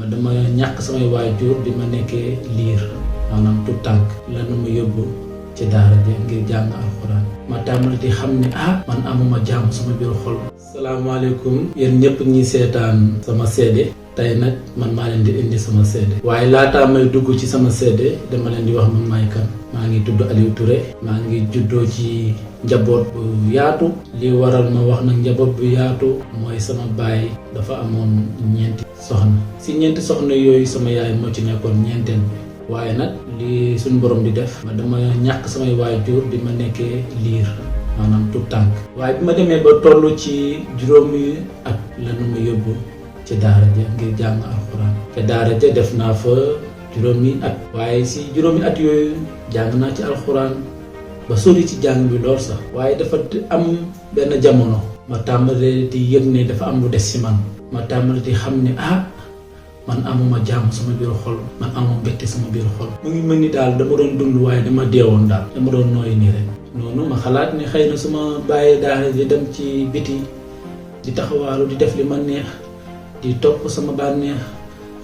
ma dama ñàkk samay waajur bi ma nekkee liir maanaam tout tànk lanu ma yóbbu ci daara ja ngir jàng alxuraan ma tàmbali di xam ne man amuma jàmm sama biir xol. salaamaaleykum yéen ñëpp ñi seetaan sama seede tey nag man maa leen di indi sama seede waaye laataa may dugg ci sama seede dama leen di wax man maay kan. maa ngi tudd Aliou Touré maa ngi juddoo ci njaboot bu yaatu li waral ma wax nag njaboot bu yaatu mooy sama baay dafa amoon ñeenti soxna si ñeenti soxna yooyu sama yaay moo ci nekkoon ñeenteel bi waaye nag li suñu borom di def ma dama ñàkk samay waajur bi ma nekkee liir maanaam tout tànk waaye bi ma demee ba toll ci juróomi at lanu ma yóbbu ci daara ja ngir jàng alxuraan te daara ja def naa fa juróomi at waaye si juróomi at yooyu jàng naa ci alxuraan ba sori ci jàng bi lool sax waaye dafa am benn jamono ma tàmbale di yëg ne dafa am lu des ci man ma tàmbale di xam ne man amuma jàmm sama biir xol man amuma mbégte sama biir xol mu ngi mel ni daal dama doon dund waaye dama deewoon daal dama doon nooy nii rek noonu ma xalaat ne xëy na su ma bàyyee daara di dem ci biti di taxawaalu di def li ma neex di topp sama bànneex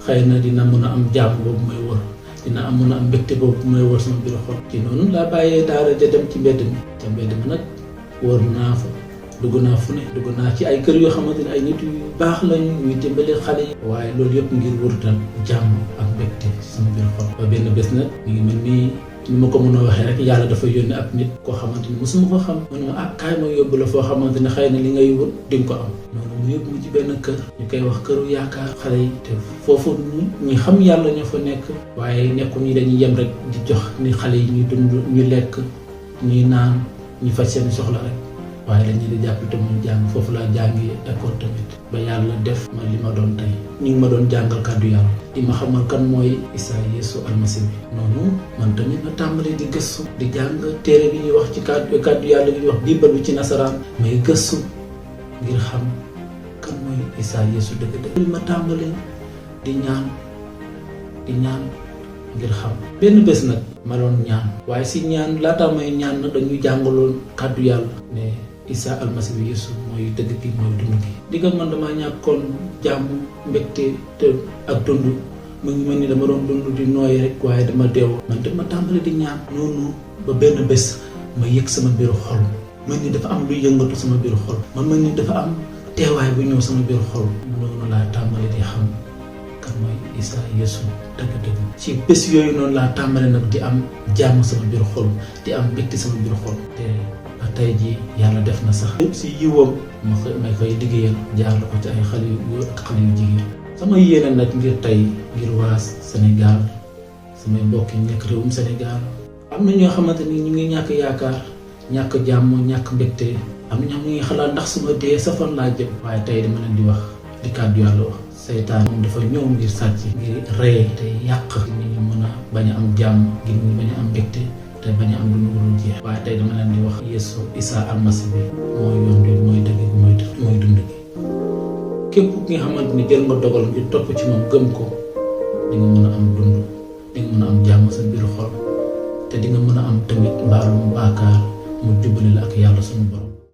xëy na dina mën a am jàmm boobu may wër dina mën a am mbégte boobu may wër sama biir xol ci noonu laa bàyyee daara ja dem ci mbedd mi te mbedd mi nag wër naa fa dugg naa fu ne dugg naa ci ay kër yoo xamante ne ay nit yu baax lañu ñuy dimbali xale yi waaye loolu yëpp ngir wërtal jàmm ak mbégte sama biir xol ba benn bés nag mi ngi mel ni ma ko mën a waxee rek yàlla dafa yónni ab nit koo xamante ni mosuma ko xam mu ne ma kaay ma yóbbu la foo xamante ne xëy na li ngay wut di nga ko am noonu mu yóbbu mu ci benn kër ñu koy wax këru yaakaar xale yi te foofu ñi xam yàlla ñoo fa nekk waaye nekku ñi dañuy yem rek di jox ni xale yi ñuy dund ñu lekk ñuy naan ñu faj seen soxla rek waaye dañuy di jàpp te muy jàng foofu laa jàngi école tamit ba yàlla def ma li ma doon tey ñu ngi ma doon jàngal kàddu yàlla di ma xamal kan mooy Issa Yeesu almasi bi noonu man tamit ma tàmbali di gëstu di jàng téere bi ñuy wax ci kàddu yàlla bi ñuy wax biibal bi ci nasaraan may gëstu ngir xam kan mooy Issa Yeesu dëgg-dëgg ma tàmbali di ñaan ngir xam benn bés nag ma doon ñaan waaye si ñaan laataa may ñaan nag dañuy jàngaloon kàddu yàlla ne Issa almasi bi Yeesu mooy dëgg gi mooy dund gi digga man dama ñàkkoon jàmm mbégte te ak dund mu ngi mel ni dama doon dund di nooy rek waaye dama deew man te ma tàmbali di ñaan noonu ba benn bés ma yëg sama biir xol mel ni dafa am luy yëngatu sama biir xol ma mel ni dafa am teewaay bu ñëw sama biir xol noonu laa tàmbali di xam kan mooy Issa Yeesu dëgg-dëgg ci bés yooyu noonu laa tàmbali nag di am jàmm sama biir xol di am mbégte sama biir xol te ba tey jii yàlla def na sax si yiwam may koy liggéeyal jaar la ko ci ay xale yu góor ak xale yu jigéen sama yéene nag ngir tey ngir waa Sénégal samay mbokk yi nekk réewum Sénégal am na ñoo xamante ni ñu ngi ñàkk yaakaar ñàkk jàmm ñàkk mbégte am na ñoo ñu ngi xalaat ndax suma dee safar laa jëm waaye tey dama leen di wax di kàddu yàlla wax seytaan moom dafa ñëw ngir sàcc ngir rey te yàq nit ñi mën a bañ a am jàmm ngir ñu bañ a am mbégte te bañ a am lu ñu warul jeex waaye tey dama leen di wax Yeesu Issa almasi bi mooy yoon bi mooy dëgg mooy dund gi képp ki nga xamante ni jël nga dogal ngir topp ci moom gëm ko di nga mën a am dund di nga mën a am jàmm sa biir xol te di nga mën a am tamit mbaalum baakaar mu jubbali la ak yàlla suñu borom